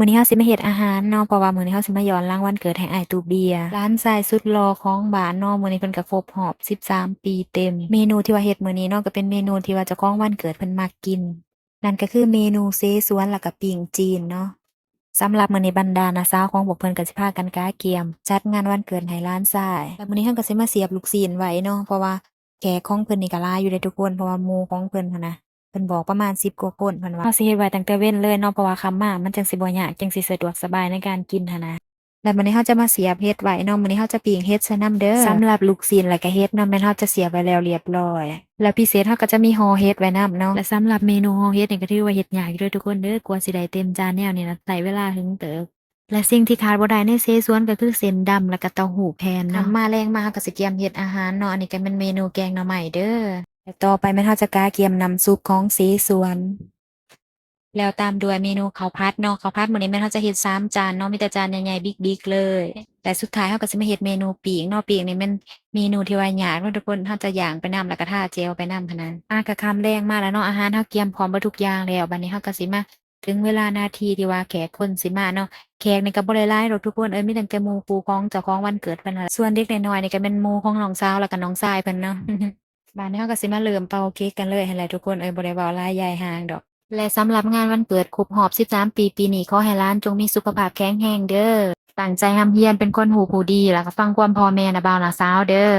ມື້ນີ້ເຮົາຊິມາເຮັດອາຫານເນາະ ເພາະວ່າມື້ນີ້ເຮົາຊິມາຍ້ອນຫຼັງວັນເກີດໃຫ້ອ້າຍຕູ້ເບຍ ຫຼານຊາຍສຸດຫຼໍ່ຂອງບ້ານເນາະ. ມື້ນີ້ເພິ່ນກໍຄົບຮອບສິບສາມປີເຕັມ. ເມນູທີ່ວ່າເຮັດມື້ນີ້ເນາະ ກໍເປັນເມນູທີ່ວ່າເຈົ້າຂອງວັນເກີດເພິ່ນມັກກິນ ນັ້ນກໍຄືເມນູເສສວນ ແລ້ວກໍປີ້ງຈີນເນາະ. ສຳລັບມື້ນີ້ບັນດານ້າສາວຂອງພວກເພິ່ນກໍຊິພາກັນກະກຽມຈັດງານວັນເກີດໃຫ້ຫຼານຊາຍ. ແລ້ວມື້ນີ້ເຮົາກໍຊິມາສຽບລູກຊີ້ນໄວ້ເນາະ ເພາະວ່າແຂກຂອງເພິ່ນນີ້ກໍຫຼາຍຢູ່ເດ້ທຸກຄົນ ເພາະວ່າໝູ່ຂອງເພິ່ນຫັ້ນນະ ເພິ່ນບອກປະມານສິບກວ່າຄົນເພິ່ນວ່າ. ເຮົາຊິເຮັດໄວ້ຕັ້ງແຕ່ເວັນເລີຍເນາະ ເພາະວ່າຄ່ຳມາມັນຈັ່ງຊິບໍ່ຍາກ ຈັ່ງຊິສະດວກສະບາຍໃນການກິນຫັ້ນນະ. ແລ້ວມື້ນີ້ເຮົາຈະມາສຽບເຫັດໄວ້ເນາະ ມື້ນີ້ເຮົາຈະປີ້ງເຫັດໃສ່ນຳເດີ. ສຳລັບລູກຊີ້ນແລ້ວກໍເຫັດເນາະ ແມ່ນເຮົາຈະສຽບໄວ້ແລ້ວລຽບລ້ອຍ ແລ້ວພິເສດເຮົາກໍຈະມີຫໍ່ເຫັດໄວ້ນຳເນາະ. ແລະສຳລັບເມນູຫໍ່ເຫັດນີ້ກໍຖືວ່າເຮັດຍາກຢູ່ເດີທຸກຄົນເດີ ກວ່າຊິໄດ້ເຕັມຈານແນວນີ້ນະ ໃຊ້ເວລາເຖິງເຕີບ. ແລະສິ່ງທີ່ຂາດບໍ່ໄດ້ໃນເສສວນກໍຄືເສັ້ນດຳ ແລ້ວກໍເຕົ້າຫູ້ແຜ່ນເນາະ. ຄ່ຳມາແລງມາເຮົາກໍຊິກຽມເຮັດອາຫານເນາະ ອັນນີ້ກໍແມ່ນເມນູແກງໜໍ່ໄມ້ເດີ. ແລະຕໍ່ໄປແມ່ນເຮົາຈະກະກຽມນ້ຳຊຸບຂອງເສສວນ ແລ້ວຕາມດ້ວຍເມນູເຂົ້າຜັດເນາະ. ເຂົ້າຜັດມື້ນີ້ແມ່ນເຮົາຈະເຮັດສາມຈານເນາະ ມີແຕ່ຈານໃຫຍ່ໆ ບິກໆ ເລີຍ. ແລະສຸດທ້າຍເຮົາກໍຊິມາເຮັດເມນູປີ້ງເນາະ. ປີ້ງນີ້ແມ່ນເມນູທີ່ວ່າຍາກເນາະທຸກຄົນ ເຮົາຈະຍ່າງໄປນຳ ແລ້ວກໍທາແຈ່ວໄປນຳຫັ້ນນະ. ອາ ກໍຄ່ຳແລງມາແລ້ວເນາະ ອາຫານເຮົາກຽມພ້ອມເບິດທຸກຢ່າງແລ້ວ. ບັດນີ້ເຮົາກໍຊິມາເຖິງເວລານາທີທີ່ວ່າແຂກເພິ່ນຊິມາເນາະ. ແຂກນີ້ກໍບໍ່ໄດ້ຫຼາຍດອກທຸກຄົນເອີຍ ມີຕັ້ງແຕ່ໝູ່ຄູ່ຂອງເຈົ້າຂອງວັນເກີດເພິ່ນຫັ້ນລະ ສ່ວນເດັກນ້ອຍໆນີ້ກໍແມ່ນໝູ່ຂອງນ້ອງສາວ ແລ້ວກໍນ້ອງຊາຍເພິ່ນເນາະ. ບາດນີ້ເຮົາກໍຊິມາເລີ່ມເປົ່າເຄ້ກກັນເລີຍຫັ້ນແຫຼະທຸກຄົນເອີຍ ບໍ່ໄດ້ເວົ້າຫຼາຍຢາຍຫ່າງດອກ. ແລະສຳລັບງານວັນເກີດຄົບຮອບສິບສາມປີປີນີ້ ຂໍໃຫ້ຫຼານຈົ່ງມີສຸຂະພາບແຂງແຮງເດີ ຕັ້ງໃຈຮ່ຳຮຽນເປັນຄົນຮູ້ຜູ້ດີ ແລ້ວກໍຟັງຄວາມພໍ່ແມ່ນະບ່າວນະສາວເດີ.